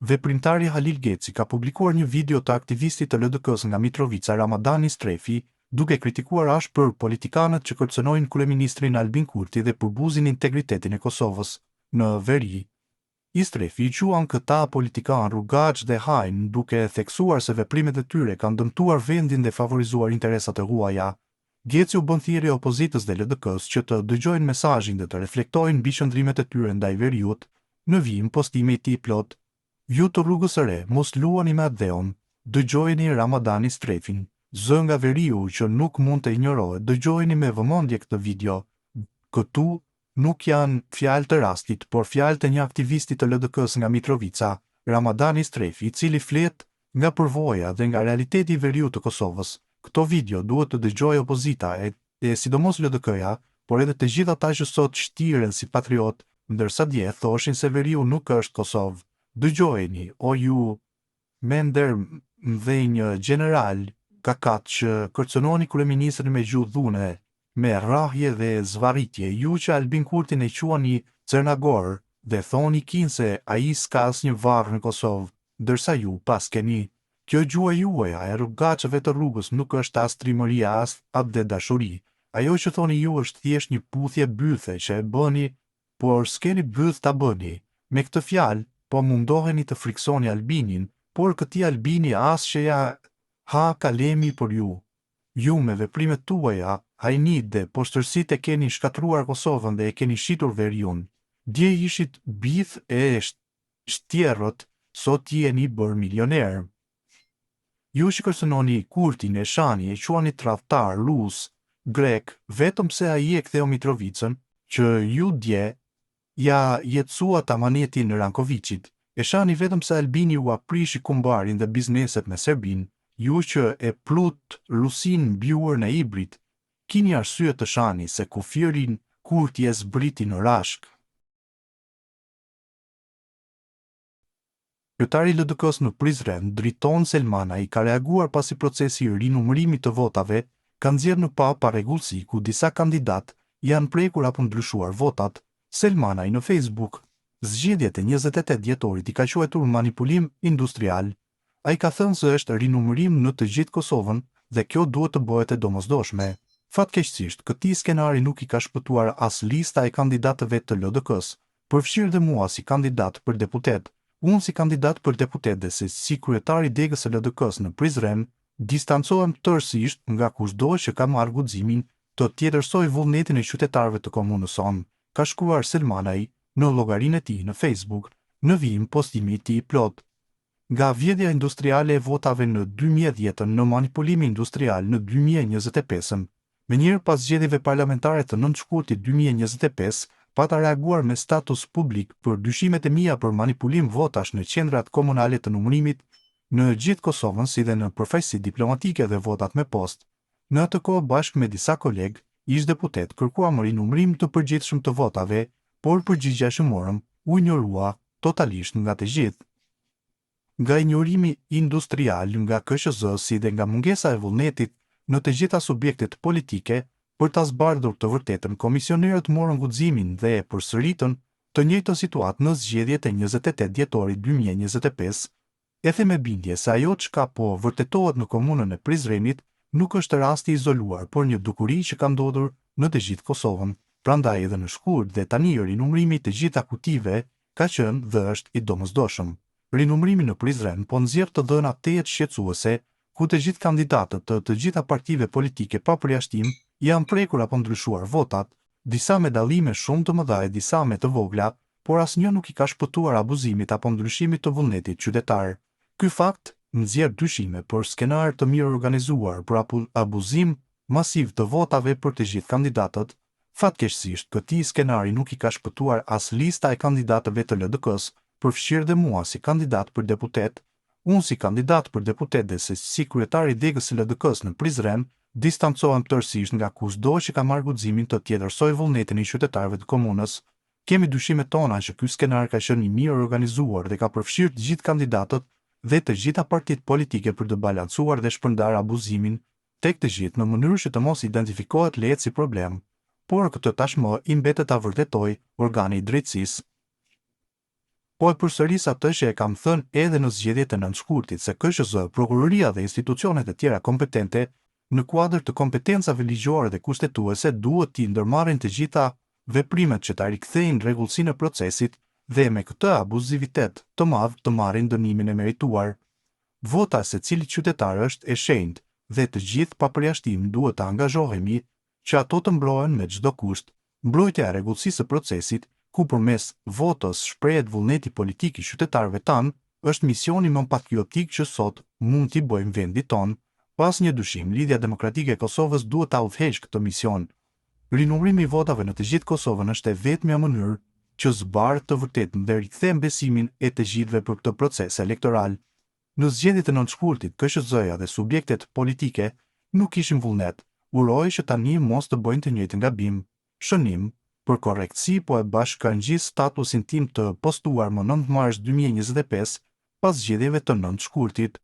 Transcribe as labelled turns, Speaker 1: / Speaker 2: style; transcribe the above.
Speaker 1: Veprimtari Halil Geci ka publikuar një video të aktivistit të LDK-së nga Mitrovica Ramadan Istrefi, duke kritikuar ashpër politikanët që kërcënojnë kryeministrin Albin Kurti dhe përbuzin integritetin e Kosovës në veri. Istrefi i quan këta politikanë rrugaçë dhe hajnë, duke theksuar se veprimet e tyre kanë dëmtuar vendin dhe favorizuar interesat e huaja. Geci u bën thirrje opozitës dhe LDK-së që të dëgjojnë mesazhin dhe të reflektojnë mbi qëndrimet e tyre ndaj veriut, në vijim postimi i tij i plotë, Ju të rrugës së re, mos luani me atdheun, dëgjojeni Ramadan Istrefin, zë nga veriu që nuk mund të injorohet, dëgjojeni me vëmendje këtë video, këtu nuk janë fjalë të rastit, por fjalë të një aktivisti të LDK-së nga Mitrovica, Ramadan Istrefi, i cili flet Nga përvoja dhe nga realiteti i veriut të Kosovës, këto video duhet të dëgjojë opozita e e sidomos LDK-ja, por edhe të gjithë ata që sot shtiren si patriotë, ndërsa dje thoshin se veriu nuk është Kosovë. Dëgjojeni, o ju mendërmdhenj gjeneralë kakatë që kërcënoni kryeministrin me gjuhë dhune, me rrahje dhe zvarritje, ju që Albin Kurtin e quani Cërnagor dhe thoni kinse ai s'ka asnjë varr në Kosovë, ndërsa ju paskeni. Kjo gjuha juaja e rrugaçëve të rrugës nuk është as trimëri as atdhedashuri. Ajo që thoni ju është thjesht një puthje bythe që e bëni por s'keni bythë ta bëni. Me këtë fjalë po mundoheni të frikësoni Albinin, por këtij Albini as që ia ha kalemi për ju. Ju me veprimet tuaja, hajnitë dhe poshtërsitë e keni shkatërruar Kosovën dhe e keni shitur veriun. Dje ishit bithë e shtjerrët, sot jeni bërë milionerë. Ju që kërcënoni Kurtin e shani e quani tradhtar rus, grek, vetëm pse ai e ktheu Mitrovicën, që ju dje ia jetësuat amanetin Rankoviqit, e shani vetëm pse Albini ua prishi kumbarin dhe bizneset me Serbinë, ju që e prutë Rusinë mbi urën e Ibrit, kini arsye të shani se kufirin Kurti e zbriti në Rashkë. Kryetari i LDK-së në Prizren, Driton Selmanaj ka reaguar pasi procesi i rinumërimit të votave ka nxjerrë në pah parregullsi ku disa kandidatë janë prekur apo ndryshuar votat. Selmanaj në Facebook, zgjedhjet e 28 dhjetorit i ka quajtur manipulim industrial. Ai ka thënë se është rinumërim në të gjithë Kosovën dhe kjo duhet të bëhet e domosdoshme. Fatkeqësisht, këtij skenari nuk i ka shpëtuar as lista e kandidatëve të LDK-së, përfshirë dhe mua si kandidat për deputet. Unë si kandidat për deputet dhe si si kryetar i degës së LDK-së në Prizren, distancohem tërësisht nga kushdo që ka marrë guximin të tjetërsojë vullnetin e qytetarëve të komunës sonë, ka shkruar Selmanaj në llogarinë e tij në Facebook, në vijim postimi i tij i plotë. Nga vjedhja industriale e votave në 2010-ën në manipulimi industrial në 2025-ën. Menjëherë pas zgjedhjeve parlamentare të 9 shkurtit 2025, pata reaguar me status publik për dyshimet e mia për manipulim votash në qendrat komunale të numërimit në gjithë Kosovën si dhe në përfaqësi diplomatike dhe votat me postë. Në atë kohë bashkë me disa kolegë, ish-deputetë kërkuam rinumërim të përgjithshëm të votave, por përgjigja që morëm u injorua totalisht nga të gjithë. Nga injorimi industrial nga KQZ si dhe nga mungesa e vullnetit në të gjitha subjektet politike për ta zbardhur të vërtetën komisionerët morën guximin dhe e përsëritën të njëjtën situatë në zgjedhjet e 28 dhjetorit 2025 E them me bindje se ajo çka po vërtetohet në komunën e Prizrenit nuk është rast i izoluar, por një dukuri që ka ndodhur në të gjithë Kosovën. Prandaj edhe në shkurt dhe tani rinumërimi i të gjitha kutive ka qenë dhe është i domosdoshëm. Rinumërimi në Prizren po nxjerr të dhëna tejet shqetësuese ku të gjithë kandidatët të të gjitha partive politike pa përjashtim janë prekur apo ndryshuar votat, disa me dallime shumë të mëdha e disa me të vogla, por asnjë nuk i ka shpëtuar abuzimit apo ndryshimit të vullnetit qytetar. Ky fakt nxjerr dyshime për skenar të mirëorganizuar për abuzim masiv të votave për të gjithë kandidatët. Fatkeqësisht, këtij skenari nuk i ka shpëtuar as lista e kandidatëve të LDK-së, përfshirë dhe mua si kandidat për deputet, Unë si kandidat për deputet dhe si si kryetar i degës së LDK-së në Prizren, distancohem tërësisht nga kushdo që ka marrë guximin të tjetërsojë vullnetin e qytetarëve të komunës. Kemi dyshimet tona që ky skenar ka qenë i mirëorganizuar dhe ka përfshirë të gjithë kandidatët dhe të gjitha partitë politike për të balancuar dhe shpërndarë abuzimin tek të gjithë në mënyrë që të mos identifikohet lehtë si problem. Por këtë tashmë i mbetet ta vërtetojë organi i drejtësisë. Po e përsëris atë që e kam thënë edhe në zgjedhjet e 9 shkurtit se KQZ, Prokuroria dhe institucionet e tjera kompetente në kuadër të kompetencave ligjore dhe kushtetuese duhet t'i ndërmarrin të gjitha veprimet që ta rikthejnë rregullsinë e procesit dhe me këtë abuzivitet të madh të marrin dënimin e merituar. Vota e secilit qytetar është e shenjtë dhe të gjithë pa përjashtim duhet të angazhohemi që ato të mbrohen me çdo kusht. Mbrojtja e rregullsisë së procesit, ku përmes votës shprehet vullneti politik i qytetarëve tanë, është misioni më patriotik që sot mund t'i bëjmë vendit tonë. Pa asnjë dyshim, Lidhja Demokratike e Kosovës duhet ta udhëheqë këtë mision. Rinumërimi i votave në të gjithë Kosovën është e vetmja mënyrë që zbardh të vërtetën dhe rikthen besimin e të gjithëve për këtë proces elektoral. Në zgjedhjet e 9 shkurtit, KQZ-ja dhe subjektet politike nuk kishin vullnet. Uroj që tani mos të bëjnë të njëjtin gabim. Shënim, për korrektësi po e bashkangjis statusin tim të postuar më 9 mars 2025 pas zgjedhjeve të 9 shkurtit.